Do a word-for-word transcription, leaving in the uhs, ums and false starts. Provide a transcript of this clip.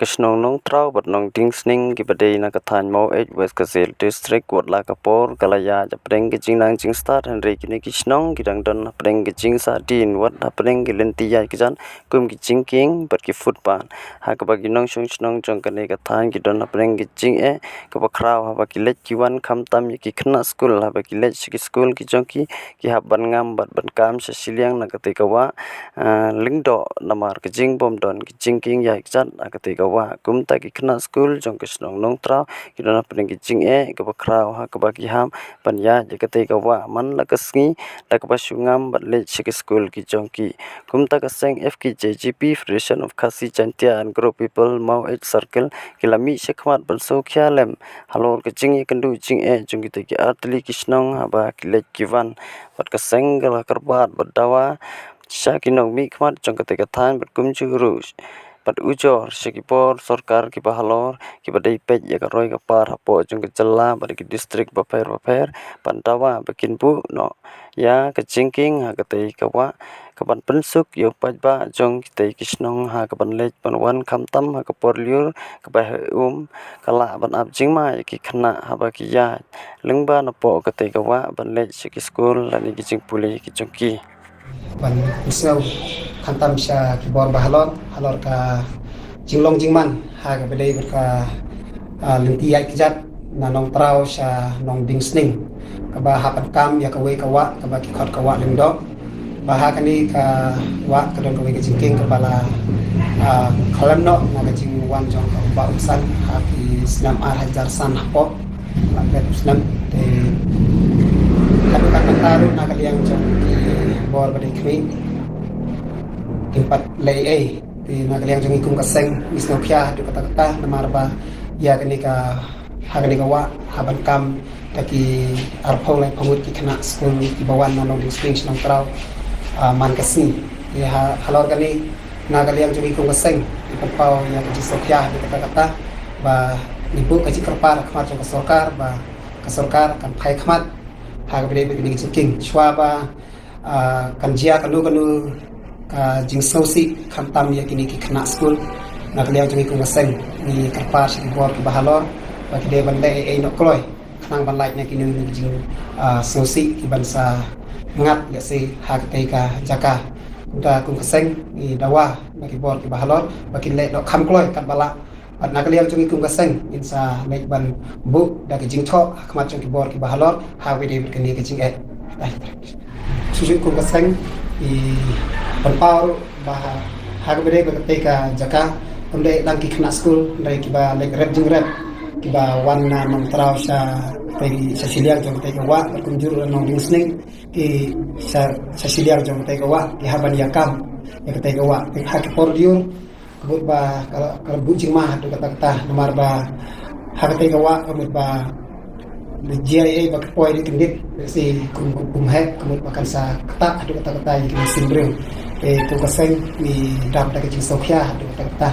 Ka shnong Nongtraw bad Nongdingsning kiba dei na ka thaiñ Maweit, West Khasi Hills District, wat la ka por ka la ïaid hapdeng ka jingnang jingstad, hynrei kine ki shnong ki dang don hapdeng ka jingsahdien wat hapdeng ki lynti ïaid kjat kum ki jingkieng bad ki footpath. Ha kaba ki nongshong shnong jong kane ka thaiñ ki don hapdeng ka jingeh kaba khraw haba ki leit ki wan, khamtam ïa ki khynnah skul, haba ki leit sha ki skul ki jong ki, ki hap ban ngam bad ban kam sha shiliang na katei ka wah, ah, Lyngdoh, namar ka jingbym don ka jingkieng ïaid kjat ha katei ka wah. Kumta ki khynnah skul jong ka shnong Nongtraw ki don hapdeng ka jingeh kaba khraw ha kaba ki hap ban ïaid ïa katei ka wah man la ka sngi, da kaba shu ngam bad leit sha ki skul ki jong ki. Kumta ka seng F K J G P, Federation of Khasi Jaintia and Garo People, Maweit Circle, ki la mih shakhmat ban sngewkhia lem halor ka jingïakynduh jingeh jong kitei ki artylli ki shnong haba ki leit ki wan. Bad ka seng ka la kyrpad bad dawa sha ki nongmihkhmat jong katei ka thaiñ bad kumjuh ruh bad ujor sha ki bor sorkar kiba halor, kiba dei peit ïa ka roi ka par hapoh jong ka jylla bad ki district bapher bapher, ban dawa ba kin buh noh ïa ka jingkieng ha katei ka wah, kaban pynsuk ïa u paidbah jong kitei ki shnong ha kaban leit ban wan, khamtam ha ka por lyiur kaba heh um, ka lah ban ap jingma ïa ki khynnah haba ki ïaid, lyngba napoh katei ka wah ban leit sha ki skul lane ki jingpule ki jong ki. Ban pynsngew khamtam sha ki bor ba halor, halor ka jinglong jingman ha kaba dei bad ka, ah, lynti ïaid kjat na Nongtraw sha Nongdingsning, kaba hap ban kam ïa kawei ka wah kaba ki khot ka wah Lyngdoh. Ba ha kane ka wah ka don kawei ka jingkieng kaba la, ah, khlem noh na ka jingwan jong ka Bah Umsan ha ki snem ar hajar san hapoh. Ba phet u snem te haduh katta ruh na ka liang jong ki bor ba dei khmih kim pat leh ei. Te na ka liang jong ngi kum ka seng ngi sngewkhia haduh katta katta namar ba ïa kane ka, ha kane ka wah hap ban kam da ki arphew laiphew ngut ki khynnah skul kiba wan na Nongdingsning sha Nongtraw, ah, man ka sngi. Te ha, halor kane na ka liang jong ngi kum ka seng ngi pynpaw ïa ka jingsngewkhia haduh katta katta ba ngi buh ka jingkyrpad ha khmat jong ka sorkar ba ka sorkar kan phai khmat ha kaba dei bad kine ki jingkieng, shuwa ba, ah, kan jia kano kano ka jingsngewsih khamtam ïa kine ki khynnah skul. Na ka liang jong ngi kum ka seng ngi kyrpad sha ki bor kiba halor ba ki dei ban leh ei ei noh kloi khnang ban lait na kine ki jing, ah, sngewsih kiban sa ngat lehse ha katei ka jaka. Kumta kum ka seng ngi dawa na ki bor kiba halor ba kin leh dohkham kloi katba lah. Bad na ka liang jong ngi kum ka seng ngin sa leit ban buh da ka jingthoh ha khmat jong ki bor kiba halor ha kaba dei bad kane ka jingeh. Shuh shuh kum ka seng ngi pynpaw ruh ba ha kaba dei bad katei ka jaka, ym dei tang ki khynnah skul, hynrei kiba leit rep jingrep kiba wan na Nongtraw sha katei, sha shiliang jong katei ka wah, bad kumjuh ruh na Nongdingsning ki sha, sha shiliang jong katei ka wah ki hap ban ïakam ïa katei ka wah. Te ha ki por lyiur ka mut ba ka, ka buh jingma haduh katta katta namar ba ha katei ka wah ka mut ba ka jia ei ei ba ka poi dei kyndit, lehse kum, kum heh ka mut ba kan sa ktah haduh katta katta ïa ki mynsiem briew. Te kum ka seng ngi dap da ka jingsngewkhia haduh katta katta.